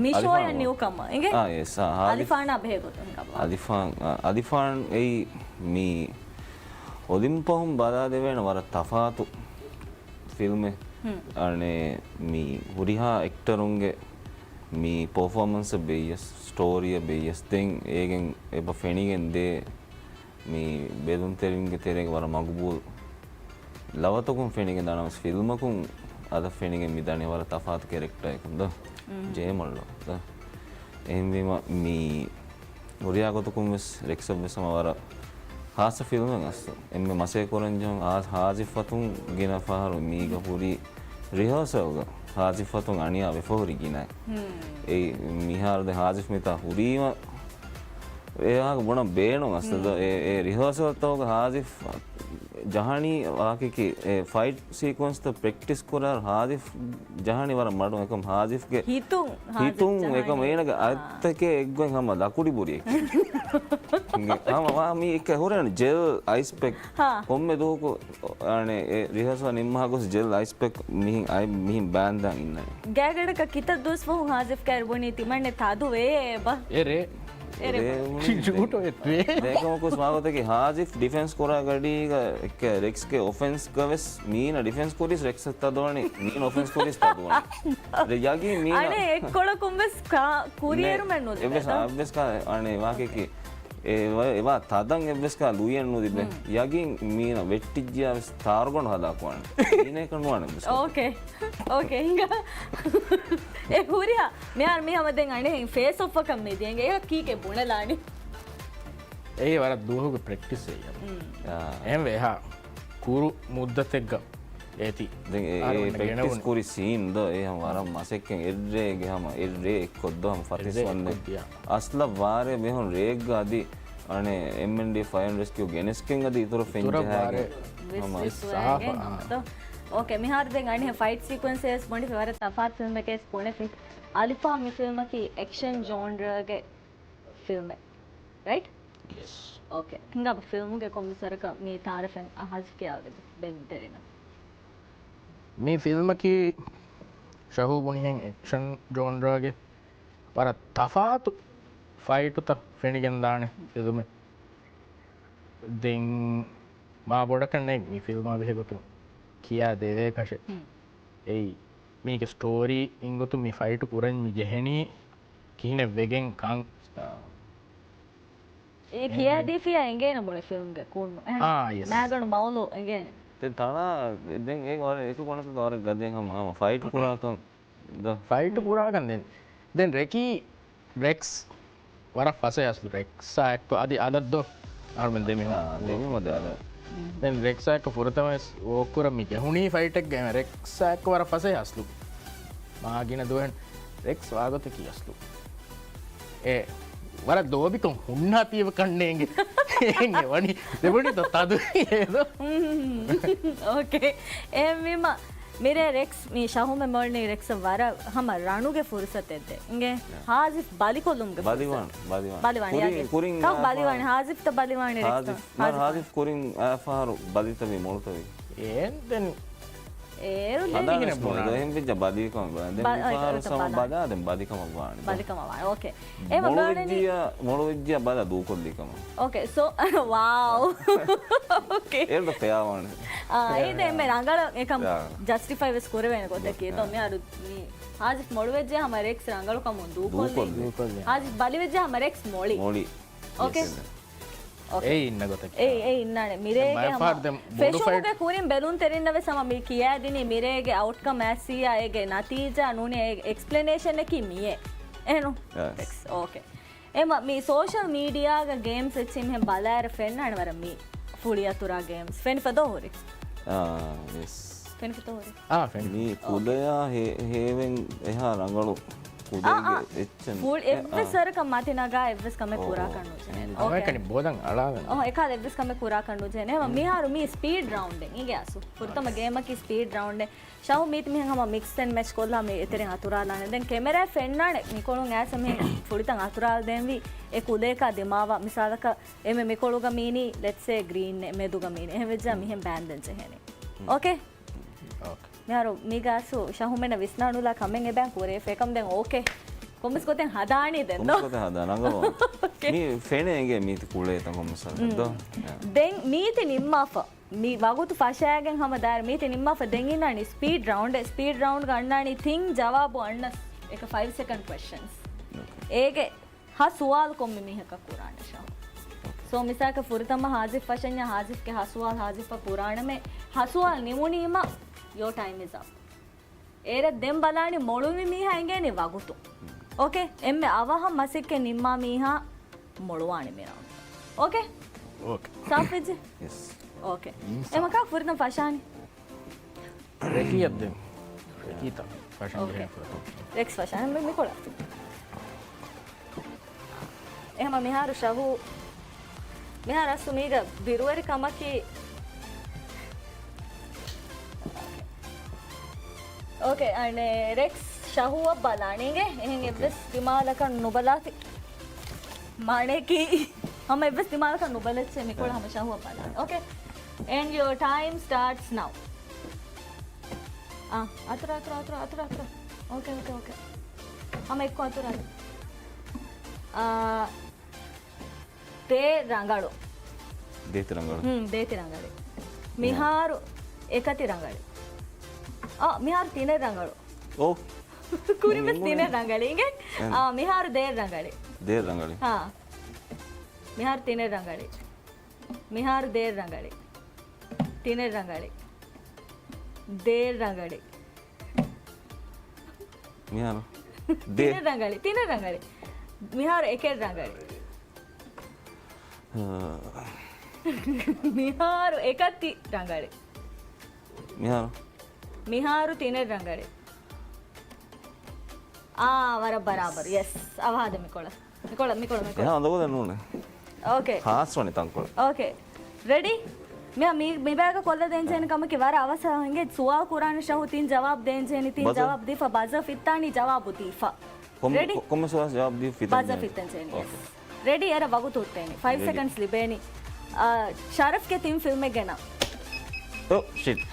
މި އަލިފާން ޝޯއަށް ނިއުކަމަރ. އިނގޭ؟ އާ، ޔެސް، އާ، ހާދި-، އަލިފާނާ ބެހޭ ގޮތުން ކަމަށް. އަލިފާން، އާ، އަލިފާން އެއީ މި އޮލިމްޕަހުން ބަލާދެވޭނެ ވަރަށް ތަފާތު ފިލްމެއް. ހުން. އަނެއް މި ހުރިހާ އެކްޓަރުންގެ މި ޕަރފޯމަންސަށް ބެއްޔަސް، ސްޓޯރީއަށް ބެއްޔަސް، ދެން އޭގެން އެބަ ފެނިގެން ދޭ މި ބެލުންތެރިންގެ ތެރޭގަ ވަރަށް މަގުބޫލު ލަވަތަކުން ފެނިގެން ދާނަމަސް ފިލްމަކުން އަދަށް ފެނިގެން މި ދަނީ ވަރަށް ތަފާތު ކެރެކްޓަރެއްކުން ދޯ. ޖޭމަލް ލޯ ދޯ. އެހެންވީމަ މި ހުރިހާ ގޮތަކުން ވެސް ރެކްސަށް ވެސް ހަމަ ވަރަށް ހާއްސަ ފިލްމެއް އަސްލު. އެންމެ މަސައްކަތް ކުރަން ޖެހުނު ހާ-، ހާޒިފް އަތުން ގިނަ ފަހަރު މީގަ ހުރި ރިހާސަލްގަ ހާޒިފް އަތުން އަނިޔާ ވެފަ ހުރި ގިނަ. އެއީ މިހާރު ދެ ހާޒިފް މިތާ ހުރީމަ އެ ވާހަކަ ބުނަން ބޭނުން އަސްލު. އެ، އެ ރިހާސަލްތަކުގަ ހާޒިފް ޖަހަނީ ވާހަކަކީ އެ ފައިޓް ސީކުއެންސްތައް ޕްރެކްޓިސް ކުރާ ހާޒިފް ޖަހަނީ ވަރަށް މަޑުން. އެކަމް ހާޒިފްގެ ހިތުން އެކަމް އޭނަގެ އަތްތަކެއް އެއްގޮތް ހަމަ ލަކުޑި ބުރިއެކޭ. ހަމަ ވާ މީ އެކަ ހުރެން ޖެލް އައިސް ޕެކް. ކޮންމެ ދުވަހަކު އަނެ އެ ރިހާސަލް ނިންމާ ގޮސް ޖެލް އައިސް ޕެކް މިހިން އައި، މިހިން ބާންދާން އިންނަނީ. ގާގަޑަކަށް ކިތައް ދުވަސް ފަހުން ހާޒިފް ކައިރި ބުނީ ތިމަންނެ ތަދު ވޭ އެބަ؟ އެރޭ. އެރޭ. ޖޫޓޯ އެތުވޭ. ދޭކަމަކުސް މާގޮތަކީ ހާޒިފް ޑިފެންސް ކުރާ ގަޑީގަ އެކަ ރެކްސްގެ އޮފެންސްގަ ވެސް މީނަ ޑިފެންސް ކުރީސް ރެކްސަށް ތަދުވަނީ. މީނަ އޮފެންސް ކުރީސް ތަދުވަނީ. ރެ ޔަގީ މީނަ. އަނެ އެއްކޮޅަކުން ވެސް ކާ-، ކުރިއެރުމެއް ނުދެވޭ. އެއްވެސް އެއްވެސް ކާ-، އަނެ ވާކެކީ އެ ވަ-، އެވާ ތަދަން އެއްވެސް ކާ ލުޔެއް ނުދިބެ. ޔަގީން މީނަ ވެއްޓިއްޖިޔާ ވެސް ތާރުގަނޑު ހަލާކުވާނެ. މީނައަކަށް ނުވާނެ އެއްވެސް ކާ. އޯކޭ. އޯކޭ، ހިނގާ. އެ ހުރިހާ މިހާރު މި ހަމަ ދެން އަނެއް ފޭސް އޮފްއަކަށް މި ދިޔަނގެ އެ ކީކޭ ބުނެލާނީ؟ އެއީ ވަރަށް ދުވަހުގެ ޕްރެކްޓިސް އެއްޔަ. އާ. އެހެންވެ އެހާ ކުރު މުއްދަތެއްގަ އޭތި ދެން އެ، އެ އަހަރުމެންނަށް ޕްރެކްޓިސް ގެނެވުނު. ކުރި ސީން ދޯ އެ ހަމަ ވަރަށް މަސައްކަތް އެއްރޭގެ ހަމަ އެއްރޭ އެއްކޮށް ދޯ ހަމަ ފަތިސް އެއްރޭ ވަންދެން. އެއްކޮށް ދިޔަ. އަސްލަށް ވާރޭ މިހުން ރޭގްގަ އަދި އަނެ އެމްއެންޑީ ފަޔަރ އެންޑް ރެސްކިއު ގެނެސްގެން އަދި އިތުރަށް ފެންޖަހާގެން ވެސް ހަމަ ވެސް ވެސް ވާގެން ހަމަ ދޯ. އޯކޭ، މިހާރު ދެން އަނެއް ފައިޓް ސީކުއެންސް ވެސް ބުނެފި ވަރަށް ތަފާތު ފިލްމެކޭސް ބުނެފި. އަލިފާ މި ފިލްމަކީ އެކްޝަން ޖޯންރާގެ ފިލްމެއް. ރައިޓް؟ ޔެސް. އޯކޭ. ހިނގާބަ ފިލްމުގެ ކޮންމެ ސަރަކަށް މި ތާރަފެން އަހާޒިފް ކިޔާލި ބެންތެރިނަ. މި ފިލްމަކީ ޝަހޫ ބުނިހެން އެކްޝަން ޖޯންރާގެ ވަރަށް ތަފާތު ފައިޓުތައް ފެނިގެންދާނެ ފިލްމެއް. ދެން މާ ބޮޑަކަށް ނެތް މި ފިލްމާ ބެހޭގޮތުން ކިޔާ ދެވޭ ކަށެއް. އެއީ މީގެ ސްޓޯރީ އިންގޮތުން މި ފައިޓު ކުރަން މި ޖެހެނީ ކިހިނެއް ވެގެން ކަން. އެ ކިޔާދީފިޔާ އެނގޭނެ ބުނެ ފިލްމްގެ ކުން. އާ، ޔެސް. މާގަނޑު މައުލޫ އެނގޭނެ. ދެން ތަނާ ދެން އެ ވަރަށް އެކު ކޮނަސް ވަރަށް ގަދައިން ހަމަ ހަމަ ފައިޓް ކުރާކަން. ދޯ. ފައިޓް ކުރާކަން ދެން. ދެން ރެކީ ރެކްސް ވަރަށް ފަސޭހަ އަސްލު ރެކްސާ އެއްކޮ އަދި އަދަށް ދޯ. އަހަރުމެން ދެމިހުން. އާ، ދެމިހުން އަދި އަދަށް. ދެން ރެކްސާ އެއްކޮ ފުރަތަމަ ވެސް ވޯކް ކުރަން މި ޖެހުނީ ފައިޓެއްގައި. ރެކްސާ އެއްކޮ ވަރަށް ފަސޭހަ އަސްލު. މާ ގިނަ ދުވަހެއް ރެކްސް ވާގޮތަކީ އަސްލު. އެ ވަރަށް ދޯބިކޮށް ހުންނާތީވެ ކަންނޭނގެ. އެހެން އެ ވަނީ ދެބޮޑި ދޯ ތަދު އޭ ދޯ. އޯކޭ. އެހެންވީމަ މިރޭ ރެކްސް މި ޝަހުމެ މޮޅިނީ ރެކްސަށް ވަރަށް ހަމަ ރަނުގެ ފުރުސަތެއް ދޭ. އިނގޭ؟ ހާޒިފް ބަލިކޮށްލުމުގެ ފުރުސަތު. ބަލިވާން، ބަލިވާން. ބަލިވާން، ކުރިން، ޔާގީ. ކުރިން ކަހަލަ ބަލިވާން ހާޒިފްތަ ބަލިވާން ރެކްސްތަ؟ ހާޒިފް. ހާޒިފް ކުރިން އާފާރު ބަލިތަވި މޮޅުތަވި. އޭން ދެން އޭރު ދެން ހަދާނެ އިހިނެއް ސްމޯލް ބުނާނެ. ދޯ އެހެން ވެއްޖެ ބަލީ ކަމަށް ބަލާ. ދެން ބަ-، އެ، މިފަހަރު އެ، ސަމަ ބަލާ. ބަލާ ދެން ބަލި ކަމަށް ވާނެ. ބަލި ކަމަށް ވާނެ. އޯކޭ. އެ މޮޅު ބަލާނެ. ވެއްޖިއްޔާ، މޮޅު ވެއްޖިއްޔާ ބަލާ ދޫކޮށްލީ ކަމަށް. އޯކޭ. ސޯ، ވާއު. އޯކޭ. އޭރު ފެއާ ވާނެ. އާ، އޭ ދެން މެ ރަނގަޅަށް އެކަމް ޔާ. ޖަސްޓިފައި ވެސް ކުރެވޭނެ ގޮތަކީ. ދޯ ޔާ. މިހާރު މި ހާޒިފް މޮޅު ވެއްޖެ ހަމަ ރެކްސް ރަނގަޅު ކަމުން ދޫކޮށްލީ. ދޫކޮށްލީ. ހާޒިފް ބަލި ވެއްޖެ ހަމަ ރެކްސް މޮޅި. މޮޅި. އޯކޭ. ޔެސް. އޯކޭ. އެ އިންނަ ގޮތަކީ. އެ، އެ އިންނާނެ. މިރޭގެ ދެން ހަމަ މައިފާރު ދެން ބޮޑު ފެށުމުގެ ފައިޓް. ކުރިން ބެލުންތެރިންނަށް ވެސް ހަމަ މި ކިޔާދިނީ މިރޭގެ އައުޓްކަމް އައިސް އޭ އޭގެ ނަތީޖާ ނޫނީ އޭގެ އެކްސްޕްލެނޭޝަނަކީ މިއޭ. އެހެނު؟ ޔެސް. އޯކޭ. އެމަ މި ސޯޝަލް މީޑިއާގަ ގޭމްސް އެއްޗެއް މިހެން ބަލާއިރު ފެންނާނެ ވަރަށް މި ފުޅި އަތުރާ ގޭމްސް. ފެނިފަ ދޯ ހުރި؟ އާ، ޔެސް. ފެނިފަ ދޯ ހުރި؟ އާ، ފެނި. މި އޯކޭ. ކުލަޔާ ހޭ-، ހޭވެން އެހާ ރަނގަޅު އާ، ކުލައިގެ އާ. އެއްޗެއް ފުޅި އެއްވެސް އާ. ވަރަކަށް މަތި ނަގާ އެއްވެސް ކަމެއް އޯ، ކުރާކަށް ނުޖެހޭނެ. އޯ. އޯކޭ. އެކަނި ބޯދަން އަޅާލަން. އޯ، އެކާލަ އެއްވެސް ކަމެއް ކުރާކަށް ނުޖެހޭނެ. އެހެން މިހާރު މީ ސްޕީޑް ރައުންޑެއް އިނގޭ އަސްލު. ފުރަތަމަ ގޭމަކީ ސްޕީޑް ރައުންޑެއް. ޝަހު މީތި މިހެން ހަމަ މިކްސް އެންޑް މެޗް ކޮށްލާ މި އެތެރެން އަތުރާލާނެ. ދެން ކެމެރާ ފެންނާނެ މިކޮޅުން އައިސް މިހެން ފުޅިތައް އަތުރާލަދޭންވީ އެ ކުލަޔަކާ ދިމާވާ. މިސާލަކަށް އެމެ މިކޮޅުގަ މީނީ ލެޓްސޭ ގްރީން އެ މެދުގަ މީނީ. އެހެން ވެއްޖާ މިހެން ބާންދެން ޖެހޭނެ. އޯކޭ؟ އޯކޭ. މިހާރު މީގާސް ޝަހުމެންނަށް ވިސްނާނުލާ ކަމެއް އެބައިން ކުރޭ ފެކަމް ދެން އޯކޭ. ކޮންމެސް ގޮތެއް ހަދާނީ ދެން ދޯ؟ ކޮންމެސް ގޮތެއް ހަދާ ނަގަވާ. އޯކޭ. މީ ފެނޭ އެނގޭ މީތި ކުޅޭ ތަން ކޮންމެސް ހަދާ ދޯ؟ މް. ދެން މީތި ނިންމާފަ. މި ވަގުތު ފަށާގެން ހަމަ ދާއިރު މީތި ނިންމާފަ ދެން އިންނާނީ ސްޕީޑް ރައުންޑެއް. ސްޕީޑް ރައުންޑްގަ އަންނާނީ ތިން ޖަވާބު އަންނަސް އެކަ ފައިވް ސެކަންޑް ކޮއެސްޗަންސް. އޯކޭ. އޭގެ ހަ ސުވާލު ކޮންމެ މީހަކަށް ކުރާނެ ޝަހު. އޯކޭ. ސޯ، މިސާލަކަށް ފުރަތަމަ ހާޒިފް ފަށަންޏާ ހާޒިފްގެ ހަ ސުވާލު ހާޒިފްއަށް ކުރާނަމޭ. ހަ ސުވާލު ނިމުނީމަ، your time is up. އޭރަށް ދެން ބަލާނީ މޮޅުވި މީހާ އެނގޭނީ ވަގުތު. އޯކޭ؟ އެންމެ އަވަހަށް މަސައްކަތް ނިންމާ މީހާ މޮޅުވާނެ މި ރައުންޑް. އޯކޭ؟ އޯކޭ. ސާފް ވެއްޖެ؟ ޔެސް. އޯކޭ. އިންސާފް. އެމަ ކާ ފުރަތަމަ ފަށާނީ؟ ރެކީއަށް ދެން. ރެކީތަ؟ ފަށަން އޯކޭ. ޖެހޭ ފުރަތަމަ. ރެކްސް ފަށާނީ މި-، މިކޮޅަށް. އެހެމަ މިހާރު ޝަހޫ، މިހާރު އަސްލު މީގަ ބިރުވެރި ކަމަކީ. އޯކޭ، އަނެއް ރެކްސް ޝަހޫއަށް ބަލާނީގެ، އެހެން އޯކޭ. އެއްވެސް ދިމާލަކަށް ނުބަލާތި. މާނައަކީ، ހަމަ އެއްވެސް ދިމާލަކަށް ނުބަލައްޗޭ މިކޮޅަށް އެ. ހަމަ ޝަހޫއަށް ބަލާނީ. އޯކޭ. And your time starts now. އާ، އަތުރަ، އަތުރަ، އަތުރަ، އަތުރަ، އަތުރަ. އޯކޭ، އޯކޭ، އޯކޭ. ހަމަ އެއްކޮށް އަތުރަ. އާ، ދޭ ރަނގަޅު. ދޭތި ރަނގަޅު. ހުން، ދޭތި ރަނގަޅި. މިހާރު އެކަތި ރަނގަޅި. އާ، މިހާރު ތިނެއް ރަނގަޅު. އޯ. ކުރިންވެސް ތިނެއް ރަނގަޅި. އިނގޭ؟ އެން. އާ، މިހާރު ދޭއް ރަނގަޅި. ދޭއް ރަނގަޅި. ހާ. މިހާރު ތިނެއް ރަނގަޅި. މިހާރު ދޭއް ރަނގަޅި. ތިނެއް ރަނގަޅި. ދޭއް ރަނގަޅި. މިހާރު ދޭ. ތިނެއް ރަނގަޅި. ތިނެއް ރަނގަޅި. މިހާރު އެކެއް ރަނގަޅި. އާ. މިހާރު އެކަތި ރަނގަޅި. މިހާރު. މިހާރު ތިނެއް ރަނގަޅި. އާ، ވަރަށް ބަރާބަރު. ޔެސް. އަވަހާދެ މިކޮޅަށް. މިކޮޅަށް، މިކޮޅަށް، މިކޮޅަށް. އެހާ އަނދަގޮތެއް ނޫނޭ. އޯކޭ. ހާސްވަނީ ތަންކޮޅެއް. އޯކޭ. ރެޑީ؟ މި، މި، މި ބޭގަ ކޮށްލަ ދޭންޖެހޭނެ ކަމަކީ ވަރަށް އަވަސް އިނގޭ ސުވާލު ކުރާނެ ޝަހޫ ތިން ޖަވާބު ދޭންޖެހޭނީ ތިން ބަޒަ؟ ޖަވާބު ދީފަ ބަޒަ ފިއްތާނީ ޖަވާބު ދީފަ. ކޮން، ރެޑީ؟ ކޮ، ކޮންމެ ސުވާލަށް ޖަވާބު ދީ ފިއްތަން ބަޒަ ޖެހޭނެ. ފިއްތަން ޖެހޭނީ. އޯކޭ. ޔެސް. ރެޑީ؟ އޭރަށް ވަގުތު ހުއްޓޭނީ. ފައިވް ރެޑީ. ސެކަންޑްސް ލިބޭނީ. އާ، ޝަރަފްގެ ތިން ފިލްމެއް ގެނަ. އޯ، ޝިޓް.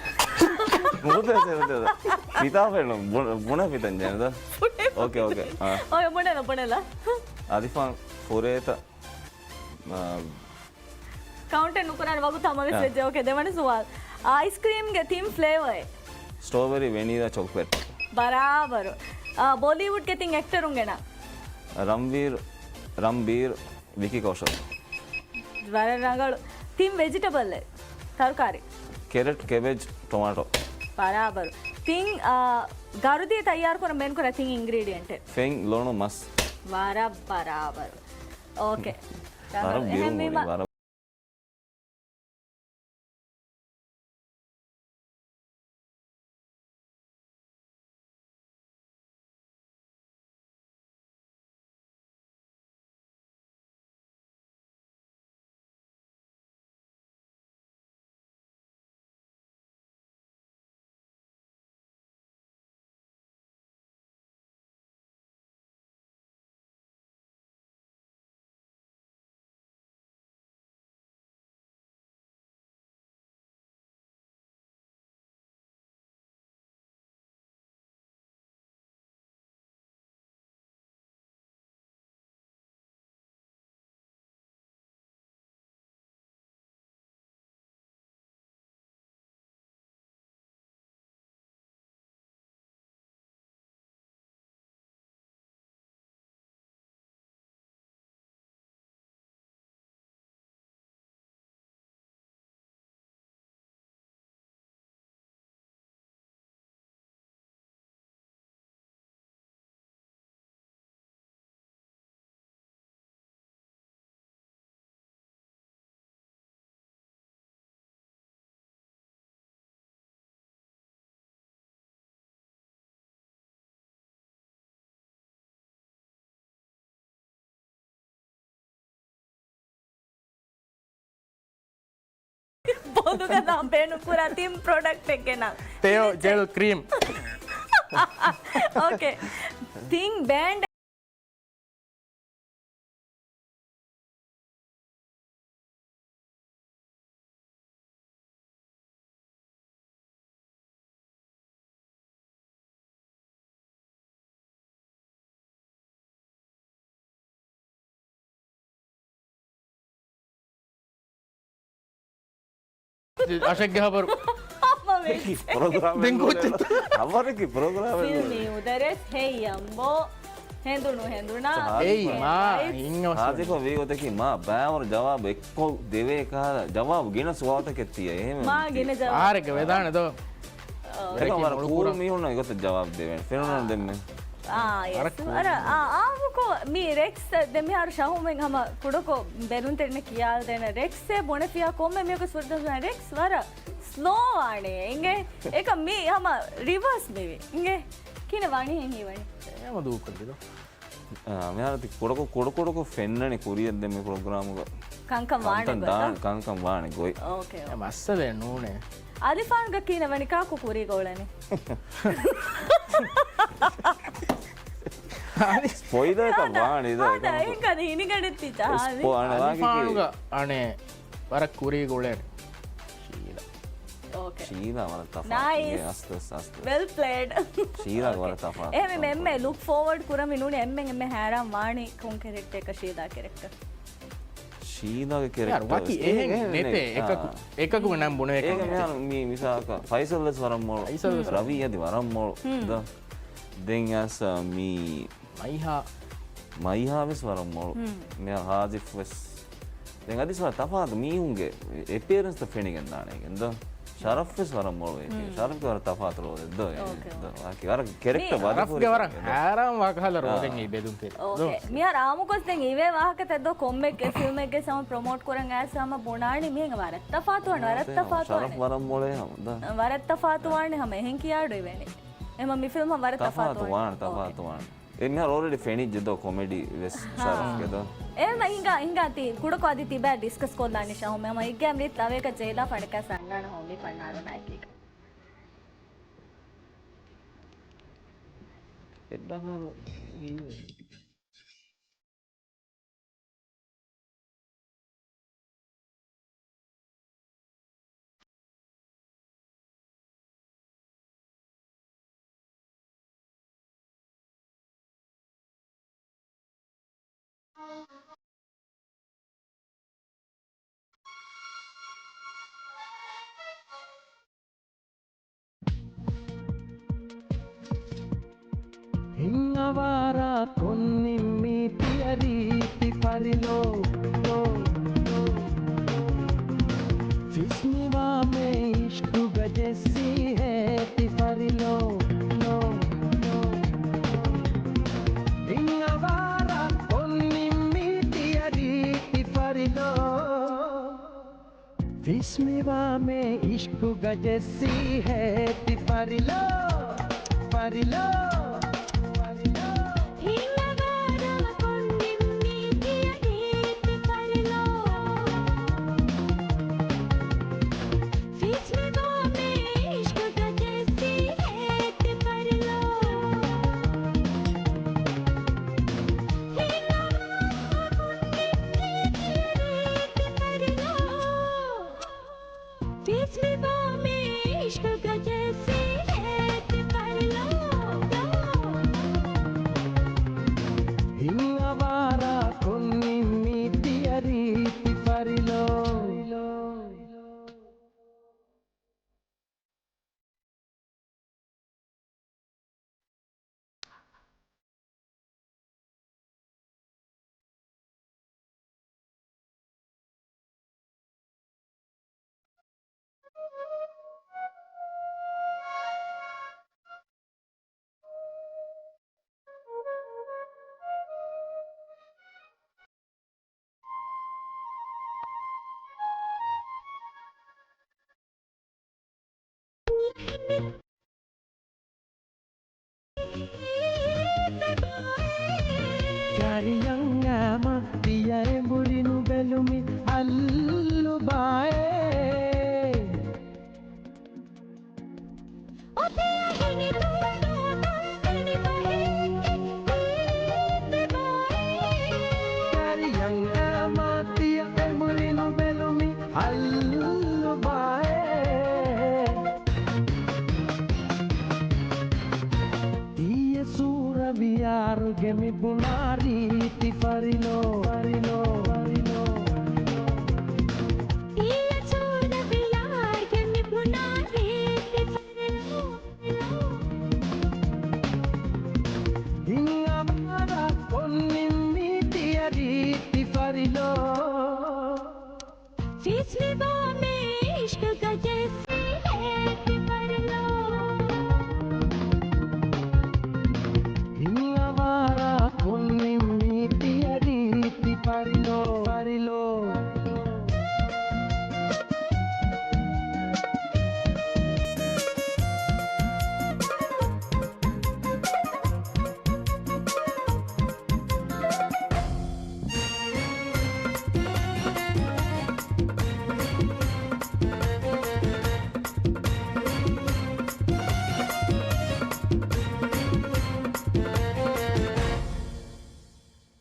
ފިތާ ފެނުން. ބުނަ، ބުނަ ފިތަން ޖެހޭނެ ދޯ. އޯކޭ، އޯކޭ. އާ. އޯކޭ، ބުނެލަ، ބުނެލަ. އާދިފާން ފުރޭތަ، އާ، ކައުންޓެއް ނުކުރާނެ ވަގުތު ހަމަވެސް އާ. ވެއްޖެ. އޯކޭ، ދެވަނަ ސުވާލު. އައިސްކްރީމްގެ ތިން ފްލޭވަރެއް. ސްޓްރޯބެރީ، ވެނީލާ، ޗޮކްލެޓް. ބަރާބަރު. އާ، ބޮލީވުޑްގެ ތިން އެކްޓަރުން ގެނަ. ރަންވީރް، ރަންބީރް، ވިކީ ކޯޝަލް. ވަރަށް ރަނގަޅު. ތިން ވެޖިޓަބަލްއެއް. ތަރުކާރި. ކެރެޓް، ކެބެޖް، ޓޮމާޓޯ. ބަރާބަރު. ތިން، އާ، ގަރުދިޔަ ތައްޔާރުކުރަން ބޭނުންކުރާ ތިން އިންގްރީޑިއެންޓެއް. ފެން، ލޮނު، މަސް. ވަރަށް ބަރާބަރު. އޯކޭ. ވަރަށް ރަނގަޅު. ބިރު އެހެންވީމަ، ވަރަށް ބޮލުގަ ނާ ބޭނުންކުރާ ތިން ޕްރޮޑަކްޓެއް ގެނަ. ތެޔޮ ޖެލް ކްރީމް. އޯކޭ. ތިން ބޭންޑް. އަށެއްގެ ހަބަރު. ޕްރޮގްރާމެއް ދެން ނޫނޭ. ކޮއްޗެއް؟ ހަބަރަކީ ޕްރޮގްރާމެއް ނޫނޭ. ފިލްމީ އުދަރެސް ހެއްޔަނބޯ؟ ހެނދުނު ހެނދުނާ. އޭ މާ، ހާދިފަ ވީ ގޮތަކީ މާ ބައިވަރު ޖަވާބު އެއްކޮށް ދެވޭ ކަހަލަ ޖަވާބު ގިނަ ސުވާލުތަކެއް ތިޔަ. އެހެން މާ ގިނަ ޖަވާބު. އާރެއްގަ ވެދާނެ ދޯ. އޭގަ ވަރަށް ކޫލް މީހުންނަށް އެގޮތަށް ޖަވާބު ދެވޭނެ. ފެނުނަން ދެންމެ. އާ، ޔެސް. ވަރަށް ކޫލް. އަރަ، އާ، އާ، މުކޯ، މީ ރެކްސް ދެން މިހާރު ޝަހުމެން ހަމަ ކުޑަކޮށް ބެލުންތެރިންނަށް ކިޔާލަދޭނެ. ރެކްސް އެ ބުނެފިޔާ ކޮންމެ މީހަކު ސުރްދަން ރެކްސް ވަރަށް ސްލޯ ވާނެ. އިނގޭ؟ އެކަ މީ ހަމަ ރިވާސް މިވީ. އިނގޭ؟ ކިހިނެއް ވާނީ ހެން ހީވަނީ؟ އޭ ހަމަ ދޫކޮށްލި ދޯ. އާ، މިހާރު ތި ކުޑަކޮށް، ކުޑަކުޑަކޮށް ފެންނަނީ ކުރިއަށް ދެން މި ޕްރޮގްރާމުގަ. ކަންކަން ވާނެ ކަންކަން ގޮތަށް؟ ދާން، ކަންކަން ވާނެ ގޮތް. އޯކޭ، އޯކޭ. މައްސަލައެއް ނޫނޭ. އަލިފާންގަ ކިހިނެއް ވަނީ ކާކު ކުރީގަ އުޅެނީ؟ ސްޕޮއިލަރ އަދަ، ވާނެ ދޯ. އަދަ، އެކަމަކު. އެހެން ކަން ހިނިގަނޑެއް ތި ޖަހާލި. ސްޕޮ-، އަނެ ވާގި އަލިފާނުގަ އަނެއް ވަރަށް ކުރީގަ އުޅޭނެ. ޝީލާ. އޯކޭ. ޝީލާ ވަރަށް ތަފާތު. ނައިސް. އަސްތު، އަސްތު. ވެލް ޕްލޭޑް. ޝީލާ އޯކޭ. ވަރަށް ތަފާތު. އެހެން އެންމެ ލުކް ފޯވަޑް ކުރަމި ނޫނީ އެންމެން އެންމެ ހައިރާން ވާނީ ކޮން ކެރެކްޓަރެއްގަ ޝީލާ ކެރެކްޓަރ. ޝީލާގެ ކެރެކްޓަރ ވަކި އެހެން ނެތޭ. އާ. އެކަކު، އެކަކުގެ ނަން ބުނެވޭ އޭގެ ކަމެއް މިހާރު ނެތޭ. މި މިސާލަކަށް ފައިސަލް ވެސް ވަރަށް މޮޅު. ފައިސަލް ވެސް ރަވީ އަދި ވަރަށް މޮޅު. ދޯ. ދެން އަސް މި މައިހާ. މައިހާ ވެސް ވަރަށް މޮޅު. މިހާ ހާޒިފް ވެސް. ދެން އަދިސް ވަރަށް ތަފާތު މީހުންގެ އެޕިއަރެންސްތައް ފެނިގެން ދާނެ އޭގެން ދޯ. ޝަރަފް ވެސް ވަރަށް މޮޅު އޭގެ. ޝަރަފްގެ ވަރަށް ތަފާތު ރޯލެއް ދޯ. އޯކޭ. ދޯ. ވަރަށް ކެރެކްޓަރ މީ ވަދެ ޝަރަފްގެ ވަރަށް ހައިރާން ވާ ކަހަލަ ރޯލެއް އާ. އެ ބެލުންތެރި. އޯކޭ. ދޯ. މިހާރު އާއްމުކޮށް ދެން އިވޭ ވާހަކަތައް ދޯ ކޮންމެ ފިލްމެއްގެ ސަމަ ޕްރޮމޯޓް ކުރަން އައިސް ހަމަ ބުނާނީ މީހެއް ވަރަށް ތަފާތުވާނެ، ވަރަށް ތަފާތުވާނެ. ޝަރަފް ވަރަށް މޮޅޭ ހަމަ ދޯ. ވަރަށް ތަފާތުވާނެ ހަމަ އެހެން ކިޔާ އަޑު އިވޭނެ. އެމަ މި ފިލްމް ވަރަށް ތަފާތު ތަފާތުވާނެ. ވާނެ، އޯކޭ. ތަފާތުވާނެ. އެ މިހާރު އޯލްރެޑީ ފެނިއްޖެ ދޯ ކޮމެޑީ ވެސް ހާ. ޝަރަފްގެ ދޯ. އެހެން ހިނގާ، ހިނގާ ތީ ކުޑަކޮށް އަދި ތިބާ ޑިސްކަސް ކޮށްލާނީ ޝަހުމެ. ހަމަ އެއްގައިމު ރީތި ލަވައަކަށް ޖެހިލާފަ އަނެއްކާ ސަންގާނަ ހޮމި ފަންނާރުނާއެކީގަ. އެއް ޑަމާރު ހީވެ. ހިތްއަވާރާ ކޮން ނިންމީ ތިޔަރީ ތިފަރިލޯ، ލޯ، ލޯ. ފިސްނިވާމޭ އިޝްޤުގަ ޖެއްސީ ހޭ ތިފަރިލޯ، ލޯ، ލޯ. ހިތްއަވާރާ ކޮން ނިންމީ ތިޔަރީ ތިފަރިލޯ. ފިސްނިވާމޭ އިޝްޤުގަ ޖެއްސީ ހޭ ތިފަރިލޯ، ފަރިލޯ، ފަރިލޯ. ހިތްއަވާރާ ކޮން ނިންމީ ތިޔަރީ ތިފަރިލޯ. ފިސްނިވާމޭ އިޝްޤުގަ ޖެއްސީ ހޭ ތިފަރިލޯ. ހިތްއަވާރާ ކޮން ނިންމީ ތިޔަރީ ތިފަރިލޯ. ފިސްނިވާމޭ އިޝްޤުގަ ޖެއްސީ ހޭ ތިފަރިލޯ. ހިތްއަވާރާ ކޮން ނިންމީ ތިޔަރީ ތިފަރިލޯ. ކަރިޔަށް އައިމަ ތިޔަ އެނބުރި ނުބެލުމި އައްލުބާއޭ. ކަރިޔަށް އައިމަ ތިޔަ އެނބުރި ނުބެލުމި އައްލުބާއޭ. ތިޔަ ސޫރަ ވިޔާރުގެ މި ބުނާ ރީތި ފަރިލޯ، ފަރިލޯ، ފަރިލޯ. ތިޔަ ސޫރަ ވިޔާރުގެ މި ބުނާ ރީތި ފަރިލޯ. ހިތް އަވާރާ ފީސް ނިބާ